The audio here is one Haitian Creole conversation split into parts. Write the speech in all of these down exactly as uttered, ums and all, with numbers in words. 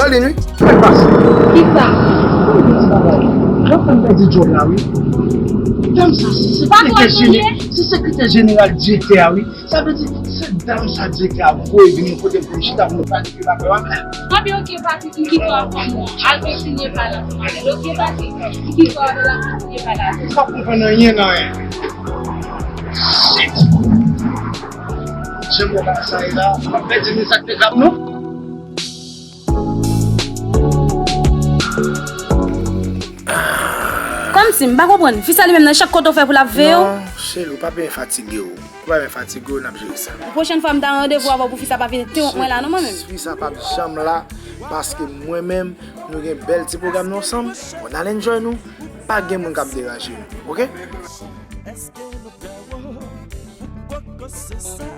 Alin, wi. Sa k pase? Kisa? Mwen di bagay. Jan fè m pèdi djòb la, wi. Dam sa, se sekretè jene-, se sekretè jeneral direktè a, wi. Sa vle di, se dam sa direktè a voye vin yon kote m pou m chita pou nou planifye bagay yo avè l. Anben, oke, Patrick, m kite w avè l. Al kontinye pale ansanm avè l. Oke, Patrick, m kite w avè l, al kontinye pale avè l. M p ap konprann anyen nan anyen. Shit! Jan m wè bagay sa ye la, m ap pèdi mi sa k te grap nou. Kòmsi, m pa konprann. Fi sa li menm nan chak kote w fè pou l ap veye w. Non, cheri, ou pa bezwen fatige w. Ou pa bezwen fatige w, n ap jere sa. Pwochèn fwa m ta randevou avè w pou fi sa pa vin te wont mwen la non mwen menm. Fi sa p ap janm la, paske mwen menm, nou gen bèl ti pwogram nou ansanm. Bon, n al enjoy nou. Pa gen moun k ap deranje nou, oke? Èske nou prè, wo? Ou kwè ke se sa?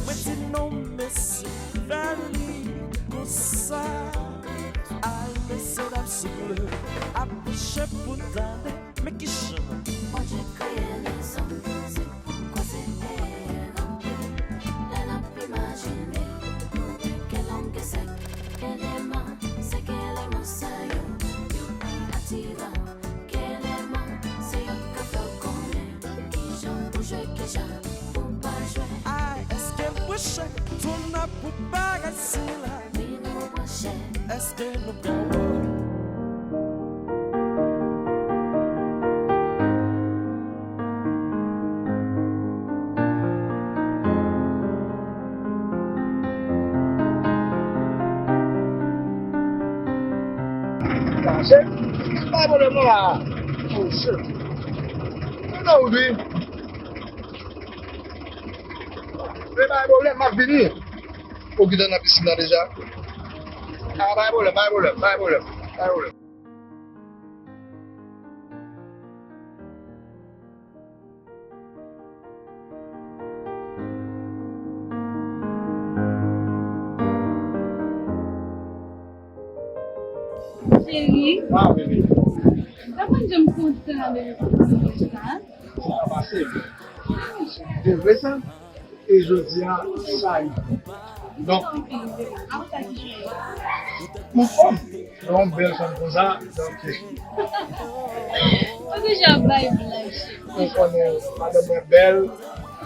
Mwen di non, mesye, fè li konsa. Al, mesye, dam, souple, apwoche pou tande. Men kijan? Bondye kreye lèzòm, se pou koze anpil. Lè n ap imajine, nou wè ke long e sèk, eleman, sèk eleman sa yo, yo pi atiran. Ke eleman, se yo k ka fè w konnen kijan pou jwe, kijan pou pa jwe. Ay, èske m branche? Tounn ap pou bagay sila. Wi, nou branche. Èske nou prè, wo? Chache? Pa pwoblèm non la. Oh, shit. Mwen nan wout, wi. Men pa pwoblèm, m ap vini. Ou gentan nan pisin nan deja? Ah, pa pwoblèm, pa pwoblèm, pa pwoblèm, pa pwoblèm. Cheri. Ah, bebe. Sa konn jan m kontan lè m konn sa. Sa pase. Se vre sa? E jodi a, sa rive. Donk, anfòm, yon bèl fanm konsa, donk, ou deja bay blag, cheri. Ou konnen madanm mwen bèl,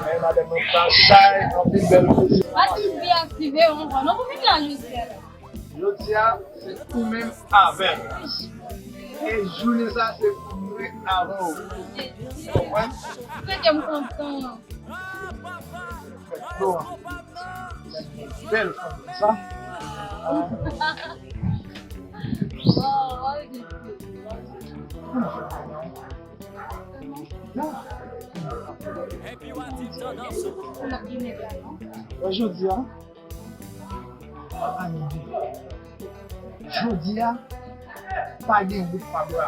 men madanm mwen pa chay, anpil bèl koze. Pa tout vi a sive, ou konprann. Non, pou vin la jodi a la. Jodi a, se ou menm avè m. E jounen sa, se pou mwen avè w. Konprann? Mwen te m kontan. Bon. Bèl fanm sa. Jodi a, Ann di, jodi a, pa gen wout pa bwa.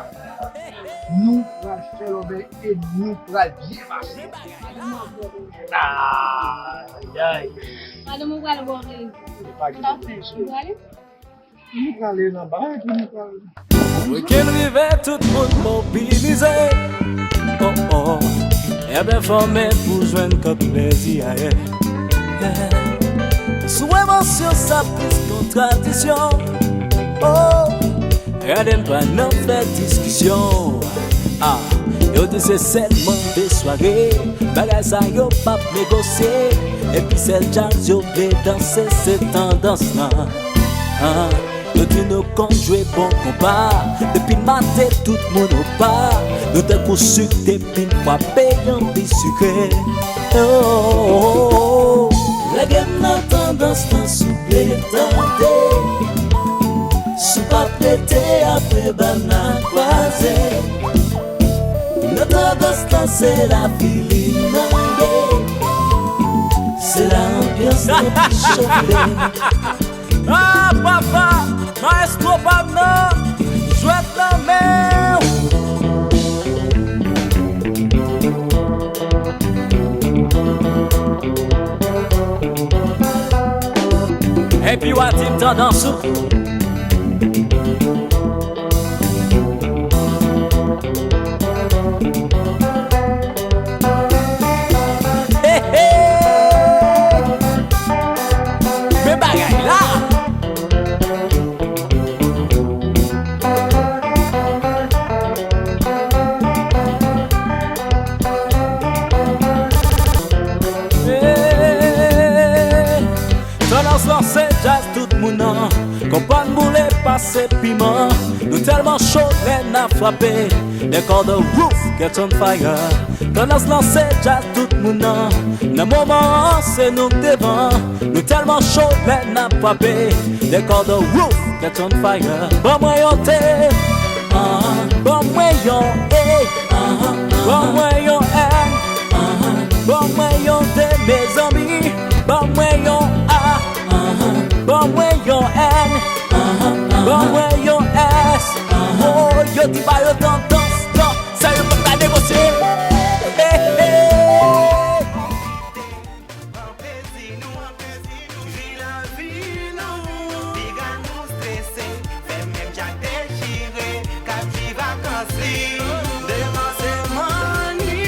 Nou pral fè lòbèy e nou pral byen pase. Ayayay. Madanm ou pral ba w rezon. Pa gen pwoblèm, mesye. Ou prale? Nou prale nan ba epi nou pral. Weekend rive, tout moun mobilize. Oh, oh. Ebyen, fòme pou jwenn kòk plezi a, yeah. Yeah. Sou emosyon, sa plis ke yon tradisyon. Oh, gade n pa nan fè diskisyon. Ah, yo di se sèlman de sware, bagay sa yo p ap negosye. Epi sèl djaz yo vle danse, se tandans lan. Ah, yo di nou konn jwe bon konpa. Depi maten, tout moun o pa. Nou tankou sik, depi n frape, anvi sikre. Oh, oh, oh, oh. Lage m nan tandans lan, souple, tande. Si w pa prete, apre bal n a kwaze. Nan tandans lan, se la filin nan ye. Se la anbyans lan ki chofe. Ah, papa, maestro pa m nan, jwèt nan men w. Epi w a di m tandans ou. Hey, hey! Men bagay la! Se piman, nou tèlman cho lè n ap frape. They call the roof get on fire. Tandans lan se djaz tout moun nan. Nan moman an se nou k devan. Nou tèlman cho lè n ap frape. They call the roof get on fire. Ban mwen yon T, ah, ban mwen yon E, ah, ban mwen yon N, ah, ban mwen yon D, mezanmi, ban mwen yon A, ah, ban mwen yon N, ah, ban mwen yon S. Oh, yo di ba yo tandans, tan, sa yo p ap ka negosye. Hey, hey. Pran plezi nou, pran plezi nou, jwi lavi nou. Piga nou strese, fè menm djak dechire, k ap jwi vakans li. Depanse money.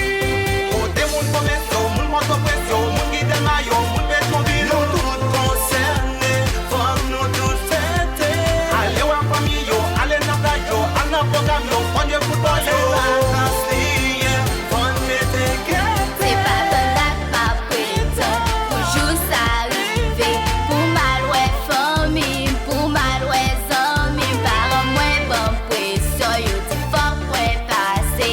Kote moun Pwovens yo, moun Pòtoprens yo, moun ki Dèlma yo, moun Petyonvil, nou tout konsène. Fòk nou tout fete. Ale wè fanmi yo, ale nan plaj yo, al nan pwogram yo, fò n jwe foutbòl yo. Se vakans li ye, fò n mete kè. Se pa tann dat m ap pretann pou jou sa rive, pou m al wè fanmi m, pou m al wè zanmi m. Paran mwen ban m presyon, yo di fòk mwen pase.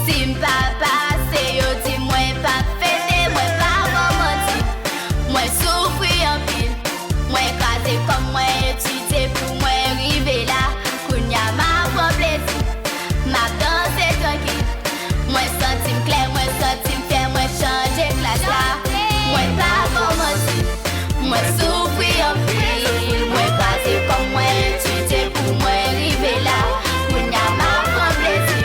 Si m pa pase, yo di mwen p ap fete. Mwen pa ba w manti, mwen soufri anpil. Mwen kraze kò m, mwen etidye pou mwen rive la. Kounya m ap pran plezi, m ap danse trankil. Mwen santi m klè, mwen santi m fyè, mwen chanje klas la. Mwen pa ba w manti, mwen soufri anpil. Mwen kraze kò m, mwen etidye pou mwen rive la. Kounya m ap pran plezi,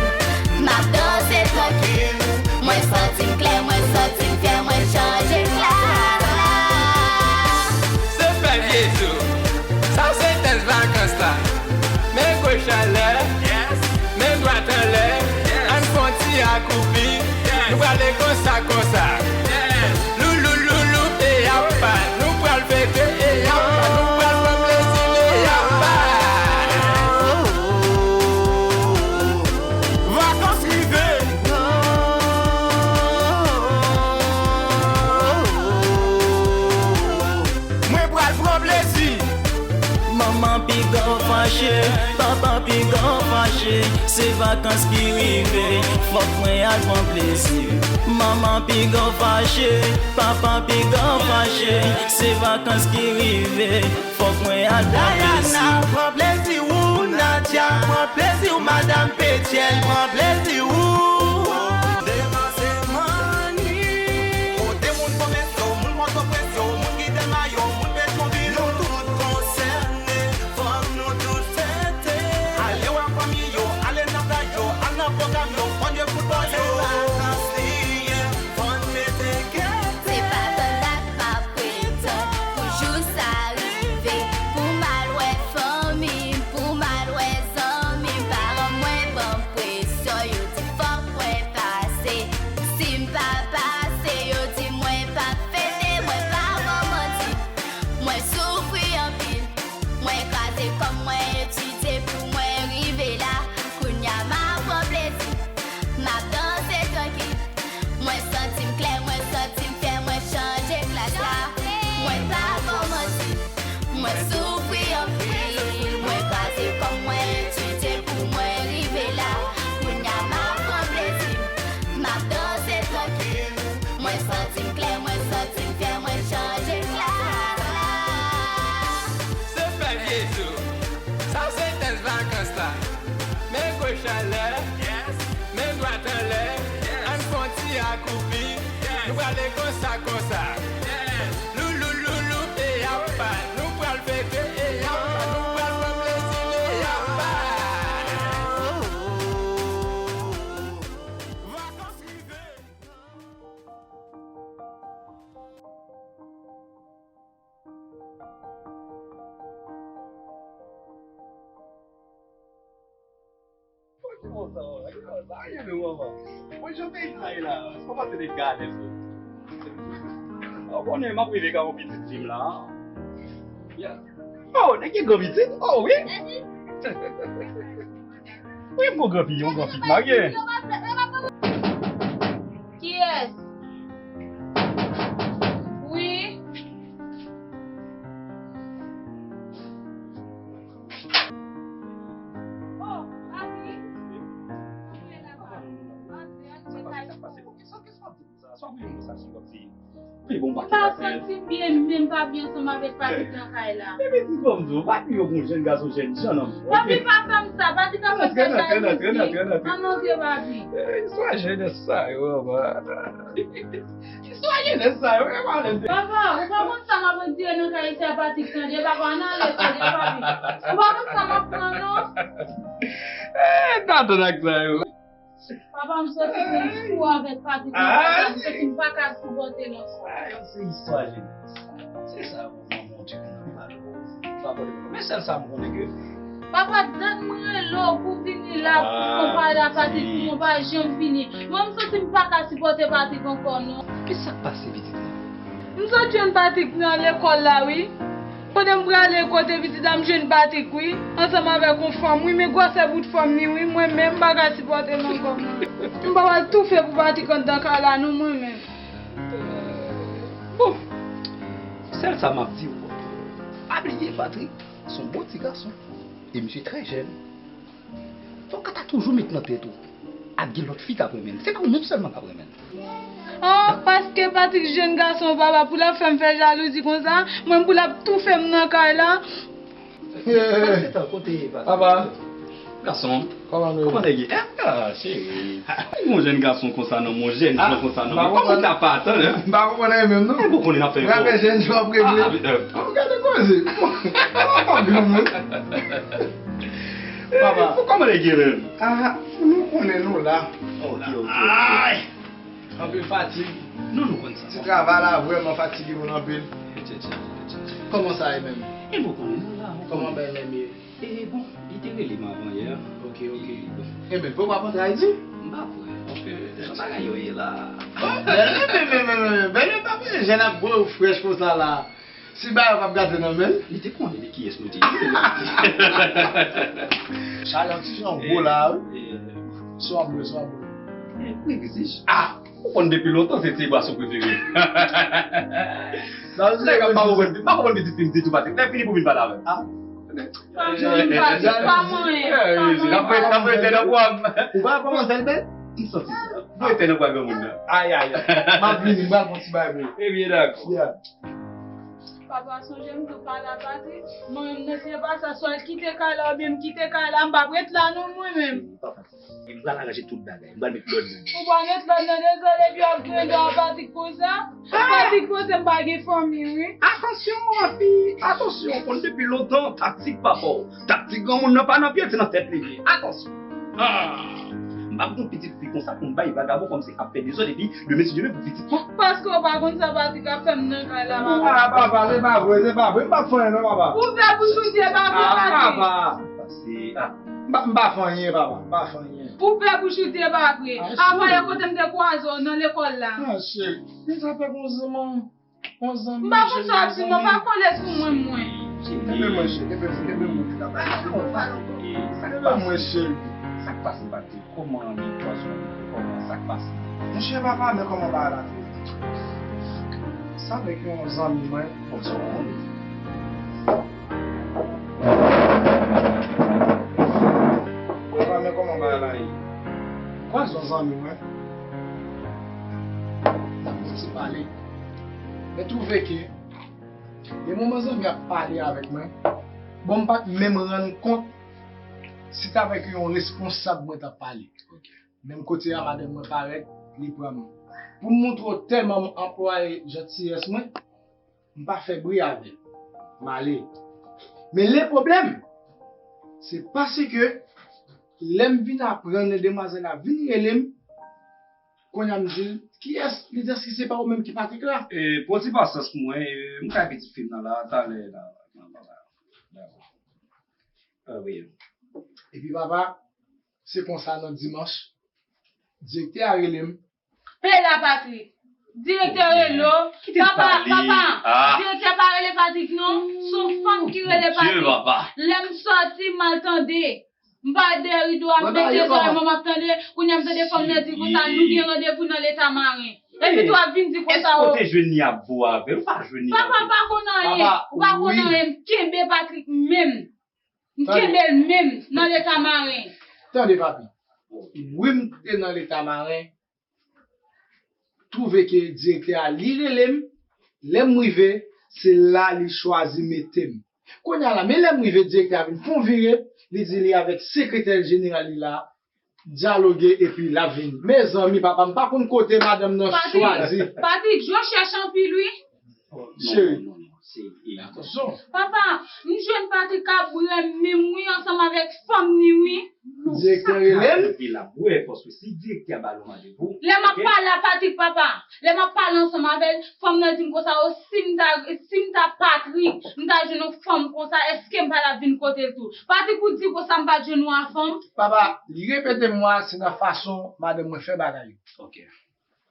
m ap danse trankil. Mwen santi m klè, mwen santi m fyè, mwen chanje klas la. Se fèt Jezi, sa se tèks vakans la. Men goch anlè, men dwat anlè, ann fè yon ti akoupi. Nou prale konsa, konsa. Loulou, loulou, e apa. Nou pral fete, e apa. Nou pral pran plezi, e apa. Vakans rive. Mwen pral pran plezi. Manman piga w fache, papa piga w fache, se vakans ki rive, fòk mwen al pran plezi. Manman piga w fache, papa piga w fache, se vakans ki rive, fòk mwen al pran plezi. Diana, pran plezi w, Nadia, pran plezi w, madanm Petyèl, pran plezi w. Depanse money. Kote moun Pwovens yo, moun Pòtoprens yo, moun ki Dèlma yo, moun Petyonvil, nou tout konsène. Fòk nou tout fete. Ale wè fanmi yo, ale nan plaj yo, al nan pwogram yo, fò n jwe foutbòl yo. Se vakans li ye, fò n mete kè. Se pa tann dat m ap pretann pou jou sa rive, pou m al wè fanmi m, pou m al wè zanmi m. Paran mwen ban m presyon, yo di fòk mwen pase. Si m pa pase, yo di mwen p ap fete. Mwen pa ba w manti, mwen soufri anpil. Mwen kraze kò m, mwen etidye pou mwen rive la. Kounya m ap pran plezi, m ap danse trankil. Mwen santi m klè, mwen santi m fyè, mwen chanje klas la. Mwen pa ba w manti, mwen soufri anpil. Mwen kraze kò m, mwen etidye pou mwen rive la. Kounya m ap pran plezi m, m ap danse trankil. Mwen santi m klè, mwen santi m fyè, mwen chanje klas la. Se fèt Jezi, sa se tèks vakans la. Men goch anlè, men dwat anlè, ann fè yon ti akoupi. Nou prale konsa, konsa. Loulou, loulou, e apa. Nou pral fete, e apa. Nou pral pran plezi, e apa. Vakans rive. Mwen, jan peyi sa ye la, se pa pase de gade sou. Ou konnen m ap rive ka yon pitit fi m la. Oh, nèg gen gran pitit? Oh, wi. Wi, m gon gran fi, yon gran fi k marye. Kiyès? Wi. Pi bon pa ki pa fè. M pa santi m byen menm pa byen ansanm avèk Patrick nan kay la. Epi ti bon m di w, Papi yo gon jèn gason jèn jan nan men. Papi pa fè m sa, Patrick ap fè m fè sa isit. Ann antre, Papi. Istwa jenès sa yo, anba. Istwa jenès sa yo, e pa lè. Papa, ou pa konn sa m ap andire nan kay isi a, Patrick, tande, papa, ann ale, tande, Papi. Ou pa konn sa m ap pran, non. Eh, n ap tann ak sa yo. Papa, m soti pou m fou avèk Patrick nan kay la, m soti m pa ka sipòte l ankò. Ay, se istwa jenès. Se sa, manman w te konn ap pale w. Pa pale w. Men sèl sa m konnen ke. Papa, dat m rele w pou vini la, pou konpare a Patrick, pou mwen pa janm vini. Mwen, m santi m pa ka sipòte Patrick ankò, non. Ki sa k pase, pitit mwen? M sot jwenn Patrick nan lekòl la, wi. Pandan m prale kote pitit la, m jwenn Patrick, wi. Ansanm avèk yon fanm, wi, men gwosè bout fanm ni, wi. Mwen menm, m pa ka sipòte l ankò, mwen. M pa pral toufe pou Patrick anndan kay la, non, mwen menm. Bon, sèl sa m ap di w, pa bliye Patrick se yon bon ti gason. E misye trè jèn. Fòk w ta toujou met nan tèt ou. Ap gen lòt fi k ap renmen l. Se pa ou menm sèlman k ap renmen l. Oh, paske Patrick jèn gason, papa, pou l ap fè m fè jalouzi konsa, mwen pou l ap toufe m nan kay la. Pase tan, kote Patrick? Papa. Gason. Kòman nou ye? Kòman nèg ye? Eh, ah, cheri. Yon jèn gason konsa nan men, yon jèn jan konsa nan men. Kòman w ta pa atann, hein? M pa konprann anyen menm, non. Mwen pa konnen n ap fè. Gade jèn jan w ap regle. Ah, ah, ah. Gade koze. Papa. Kòman nèg ye menm? Ah, nou konnen nou la. Ok, ok, ok. Ay! Anpil fatig. Non, nou konn sa. Ti travay la vrèman fatige moun anpil. Kòman sa ye menm? E nou konnen nou la. Kòman bagay menm ye? E bon, li te rele m avan yè. Ok, ok. E bon. Enben, pou w ap antre Ayiti? M pa kwè, paske jan bagay yo ye la. Bon, bèl, men, men, men, men, bèl, men, pa bezwen jèn ap bwè w frèch konsa la. Si bagay yo p ap gate nan men l. Li te konnen de kiyès nou te ye. Chalè yon ti jan gwo la, wi. Swa bwè, swa bwè. Privilèj. Ah! Ou konn depi lontan se ti bwason prefere m. Nèg ap pa konprann, pa konprann pitit fi m ditou, Patrick. Lè fini pou vin pale avè m. Ah. Pa manyen, pa manyen, pa manyen. N ap rete nan bwa m. Ou pa kòmanse l bèl? M santi sa. Mwen te nan bwa granmoun nan. Ay, ay, ay. M ap vini, m pral pran ti bagay pou ou. Ebyen, dakò. Yeah. Papa, sonje m te pale a Patrick. Mwen menm, nan se pa sa, swa l kite kay la oubyen m kite kay la, m p ap ret la non, mwen menm. Papa, m pral aranje tout bagay. M pral met lòd nan li. Ou pral met lòd nan dezòd epi w ap griyen dwa a Patrick konsa? Patrick panse m pa gen fanmi, wi. Atansyon, anfi, atansyon, ou konn depi lontan, taktik papa w. Taktik granmoun nan pa nan pye, se nan tèt li ye. Atansyon. Ah! M p ap gon pitit fi konsa pou m bay vagabon kòmsi k ap fè dezòd epi demen si Dye vle pou pitit mwen. Paske w pa konn sa Patrick ap fè m nan kay la, papa. Ah, papa, se pa vre, se pa vre. M p ap fè anyen non, papa. Ou fè pou choute, pa vre, Patrick. Ah, papa. Pase, ah. M pa, m pa fè anyen, papa. M pa fè anyen. Ou fè pou choute, pa vre. Ah, cheri. Avan yè kote m te kwaze w nan lekòl la. Ah, cheri. Men sa fè gon zanmi. M pa konn sa w ap di, mwen pa kole sou mwen, mwen. Kenbe mwen, cheri, kenbe, kenbe mwen, kenbe mwen, cheri. Sa k pase? Kòman li pwazonnen? Kòman sa k pase? Monchè papa, men kòman bagay la te ye. Sa avèk yon zanmi mwen, bon, sa w konnen. Papa, men kòman bagay la ye. Kwaze yon zanmi mwen. N ap fè ti pale. Men twouve ke, gen moman zanmi ap pale avèk mwen, bon, m pa t menm rann kont si t avèk yon responsab mwen t ap pale. Ok. Menm kote a, madanm mwen parèt, li pran m. Pou m montre w tèlman m anplwaye jantiyès mwen, m pa fè bri avè l. M ale. Men le pwoblèm, se paske lè m vin aprann demwazèl la vin rele m, kounye a m di l, "Kiyès?" Li di, "Èske se pa ou menm ki Patrick la?" E, pou ti pasyans mwen, e, m kay pitit fi m nan la, talè la, nan, nan, nan, dakò. Ah, wi. Epi papa, se konsa nan dimanch, direktè a rele m. Pela Patrick. Direktè rele w. Papa, papa, direktè pa rele Patrick non. Se yon fanm ki rele Patrick. Lè m sòti, m al tande. M pa dèyè rido a, m mete zòrèy mwen, m ap tande. Kounye a m tande fanm nan di konsa, "Nou gen randevou nan Leta Maren." Epi tou ap vin di konsa, "Èske w te jwenn li ap bo avè l?" Ou pa jwenn li ap bo. Papa, m pa konn anyen. Ou pa konn anyen. M kenbe Patrick menm. M kenbe l menm nan Leta Maren. Tande, papi. Wi, m te nan Leta Maren. Twouve ke direktè a, li rele m. Lè m rive, se la li chwazi mete m. Kounye a la, men lè m rive, direktè a vin fè yon vire, li di li avèk sekretè jeneral li la, dyaloge epi l ap vini. Mezanmi, papa, m pa konn kote madanm nan chwazi. Patrick, Patrick, je w chèche anpil, wi. Cheri. Atansyon. Papa, m jwenn Patrick k ap renmen m, wi, ansanm avèk fanm ni, wi. Direktè rele m. Epi l ap wè, paske si direktè a ba l yon randevou. Lè m ap pale a Patrick, papa, lè m ap pale ansanm avè l, fanm nan di m konsa, o, si m ta, si m ta Patrick, m ta jwenn yon fanm konsa, èske m pa t ap vin kote l tou? Patrick, ou di konsa m pa t jwenn yon fanm? Papa, li repete m, mwa, se nan fason madanm mwen fè bagay yo. Ok.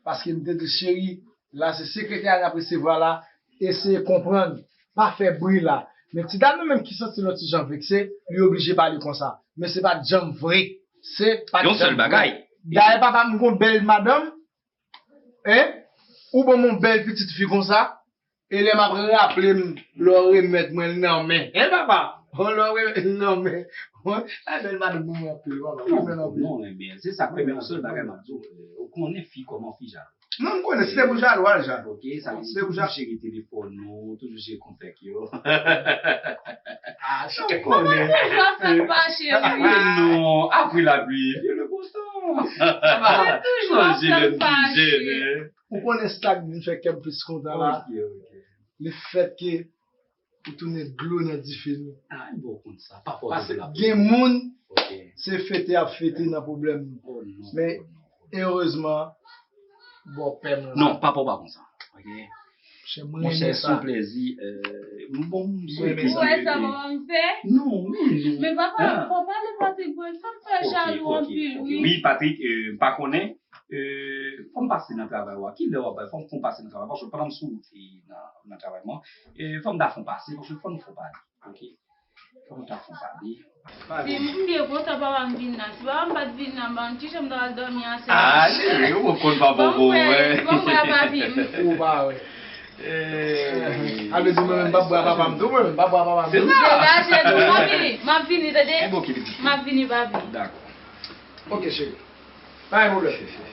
Paske m te di, cheri, la se sekretè a n ap resevwa la, eseye konprann, pa fè bri la. Men ti dam nan menm ki santi l yon ti jan vekse, li oblije pale konsa. Men se pa t janm vre. Se pa t Yon sèl janm vre. Bagay. Dayè, papa, m gon bèl madanm, en, ou ban m yon bèl pitit fi konsa, e lè m ap raple m, lè w remèt mwen l nan men. En, papa, lè w remèt l nan men. Ay, bèl madanm pou mwen anpil, papa. Ou renmen l anpil. Non, enben, se sa k fè, men yon sèl bagay m ap di w, ou konnen fi kòman fi jalou. Non, m konnen, si se pou jalou, al jalou. Ok, sa vle Se di pou toujou jalou. jere telefòn ou, toujou jere kontak yo. Ah, chak Mwen toujou ap fè m fache, wi. Men non, apre lapli vyen le bon tan. Mwen toujou ap fè m fache. Ou konnen sa k vin fè kè m plis kontan la. Ok, ok. Le fèt ke ou tounen dlo nan dife nou. Ah, bon, konn sa. Pa fò Paske de la. Gen moun, Ok. se fete y ap fete nan pwoblèm nou. Oh non. Men, Oh, non. Erezman, bòpè m la. Non, papa w pa konsa. Ok. Chè, mwen Monchè, renmen se yon sa. Plezi. Mwen bon, m Mwen renmen Ou wè sa papa m fè? Non, men non. Men papa, Ah. Papa Lepatrick, bon, sa m fè Ok, jalou ok, anpil, ok. Wi. Wi, Patrick, euh, m pa konnen. Euh, fò m pase nan travay ou a. Kilè w ap bay? Fò m, fò m pase nan travay. Paske pandan m sou wout e nan, nan travay mwen, euh, fò m ta fè yon pase. Paske fò nou fè yon pale. Ok? Fò nou ta fè yon pale. Si m byen kontan papa m vin la. Si papa m pa t vin la, ban ki jan m ta pral dòmi aswè? Ah, cheri, ou konn papa w bon, wè. Bon, wè, papi m. Ou pa wè. Eh, A vle di mwen menm m p ap bwè papa m tou, mwen menm m p ap bwè papa m Se tou. sa. Degaje nou, m ap vini, m ap vini, tande? E bon, ki li di. M ap vini, papi. Dakò. Ok, cheri. Pa gen pwoblèm.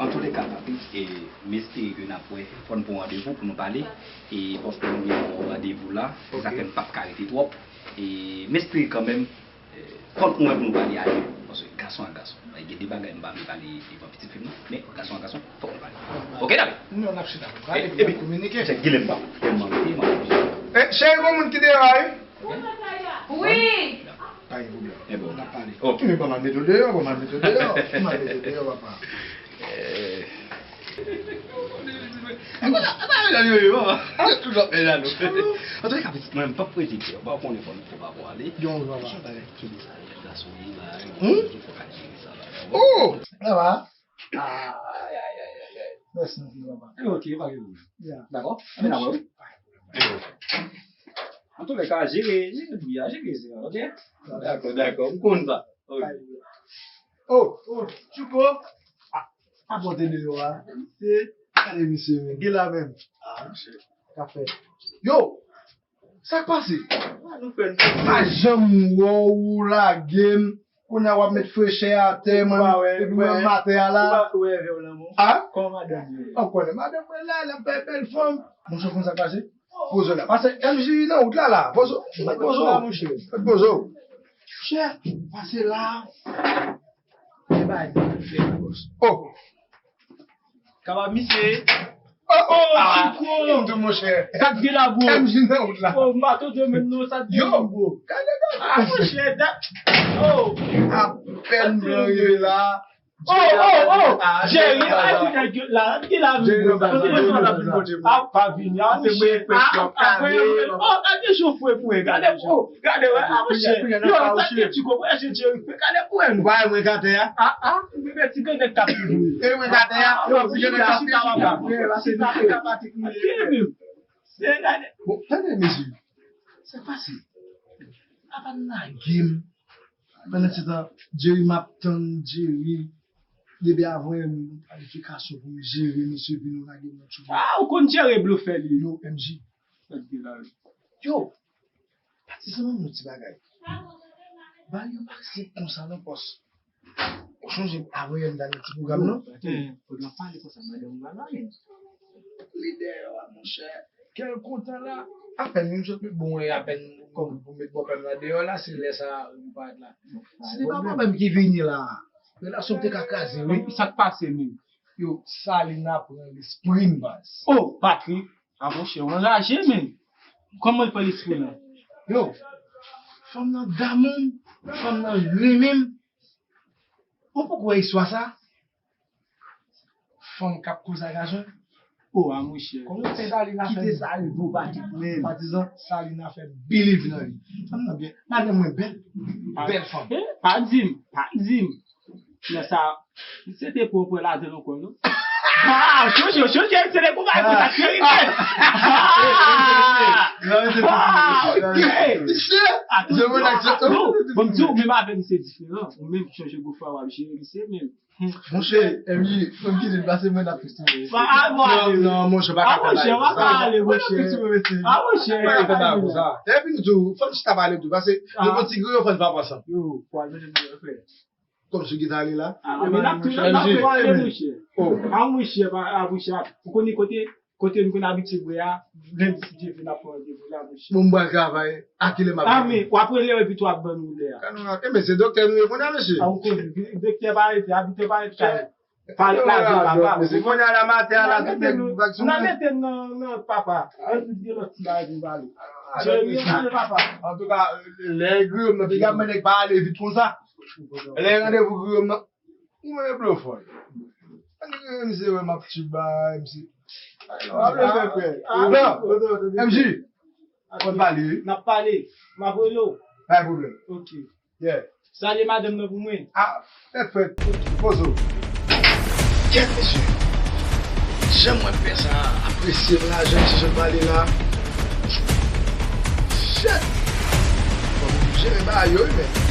Antouleka, Patrick, e, m espere ke n ap wè. Fò n pran randevou pou nou pale. E paske nou gen yon randevou la, se sa fè m p ap ka rete twòp. E m espere kanmenm, e, fò n wè pou nou pale alè. Paske gason ak gason. Gen de bagay m pa vle pale devan pitit fi m nan, men gason ak gason, fòk nou pale. Ok, David? Non, n ap chita. E, epi, kominike. Chèk, gilè m pa, m manke, m ap Eh, cheri, gon moun ki deyò a, wi. Wi. Pa gen pwoblèm. E bon. N ap pale. Ok. Men pa mal mete w deyò, pa mal mete w deyò, pa mal mete w deyò, papa. Eh. E pa, e pa medam yo ye, papa. Tout lòt medam yo. Antouka, pitit mwen, m p ap prete kè. Ou pa konnen fò n fò pa pou ale. Yon papa. Son bagay ki de sa, gason ye, bagay. Hmm? Fò ka jere sa, bagay. Oh, papa. Ah, ay, ay, ay, ay, ay. Mèsi anpil, papa. Eh, ok, pa gen pwoblèm. Ya. Dakò? Men avè wi. Antouleka, jere, jere bri a, jere zen an, ok? Dakò, dakò, m konn sa. Ok. Oh, oh, Tchouko. Ah, pa pote deyò a. Se, gade misye, men. Gen la menm. Ah, misye. Ka fè. Yo! Sa k pase? Nou fè n Pa janm wè w lage m. Kounye a w ap met frechè atè, man. Epi mwen m atè a la. Ou pa fè wè vè w lanmou. Ah? Kòman madanm yo? Ou konnen madanm mwen la, l ap fè bèl fanm. Monchè, konn sa k pase? Poze w la. Pase M J nan wout la, la. Poze w. Mèt poze w. Mèt poze w. Chè, pase la. E bay, fè la, bòs. Oh. Kapab, misye. Oh, oh, Ah, Chouko. Tou, monchè. Sa k gen la, bro? M J nan wout la. Oh, m pa tande menm non, sa k gen Yo. Bro. Gade, gade. Ah, monchè, dat. Oh. Apèn blan rive la. Oh, oh, oh. Ah, Jerry, ah, ay, ki nèg yo la, ki la Jerry, vin. pa, pa, pa, pa, pa, pa, Ah, pa vini, ah, monchè. Ah, ah, gade, oh, gade, jofre pou e, gade, oh, gade, ah, monchè. Yo, sa ki ti ko, monchè, Jerry, gade pou e, nou. Ba, mwen gate a. Ah, ah, bebe, ti grenn k ap vini. E mwen gate a. Yo, ti grenn k ap vini. Chita, papa. Chita, chita, papa. Gade, gade. Bon, tande, mesye. Sa k pase? Apa n lage m. Pandan se tan, Jerry m ap tann, Jerry. Depi avan yè m planifikasyon pou m jere misye, epi nou lage m nan tchoubou. Ah, ou konn jere blofè li. Yo, M J. Yo, pati zanmi m yon ti bagay. Ba l yon aksè konsa nan pòs. Ou chonje avan yè m t al nan ti pwogram nan? Fòk n ap pale konsa, madanm ou pa lage. Li deyò a, monchè. Kè l kontan la. Apèn m sot met bon, e apèn kòm pou met bòpè m nan deyò la, se lè sa a li parèt la. Se li pa bòpè m ki vini la. Relasyon m te ka kraze, wi. Sa k pase menm? Yo, Salina pran lespri m, baz. Oh, Patrick, a monchè, w anraje, menm. Kòman l pran lespri w lan? Yo, fanm nan damou m, fanm nan renmen m. Ou poko wè istwa sa? Fanm k ap koze ak gason. Oh, a monchè. Kòman Salina fè kite sa rive w, Patrick, menm? Patizan, Salina fè believe nan li. Fanm nan byen. Madanm mwen bèl. Bèl fanm. Eh, pa di m, pa di m. Nan sa, se te pou w pran ladan l ankò, non? Ah, chonje, chonje, se te pou bay pou sa, se rive. Ah, ok. Misye, ah, tou, je me lève, ah, non, bon, m di w, menm avè misye diferan. Ou menm chonje gwo frè w ap jere misye, menm. Monchè, M J, fò m kite l pase mwen ap fistire. Ah, bon, non, non, monchè, pa ka fè bagay konsa. Ah, monchè, pa ka ale, monchè. Ah, monchè. Pa ka fè bagay konsa. Epi nou tou, fò n chita pale tou, paske nou gon ti griyo, fò n frape ansanm. Yo, pral mete m frè. Kòmsi w gentan ale la. Ah, men n ap tou, n ap pale, monchè. Oh. Ah, monchè, pa, ah, monchè, ou konnen kote, kote m konn abitye bwè a, lendi si Dye vle n ap pran randevou la, monchè. Bon, m pral travay, a kilè m ap vini? Ah, men, w ap rele yo epi tou w ap ban nou lè a. Ka nou rate, men se doktè nou ye kounye a, mesye. Ah, ou konnen, doktè pa rete, abitye pa rete kay. Pale la, papa. Mesye, kounye a la, maten a la, tout nèg vag sou mwen. N a mete nan, nan, papa. An tout gen lòt ti bagay pou pale. Jeremi, pale, papa. Antouka, lè griyo m nan, piga mwen nèg pa ale vit konsa. Lè randevou griyo m nan, ou mwen blofòy. Ann griyo misye wè m ap tchip ba M C. Ap leve frè. Non, M J, fò n pale, wi. N ap pale. M ap rele w. Pa gen pwoblèm. Ok. Yeah. Salye madanm nan pou mwen. Ah, tèt frèt. Pozo. Kèt, mesye. Jan mwen fè sa, apresye m la, jan ti jan pale la. Shit. Fò m jere bagay yo, wi, men.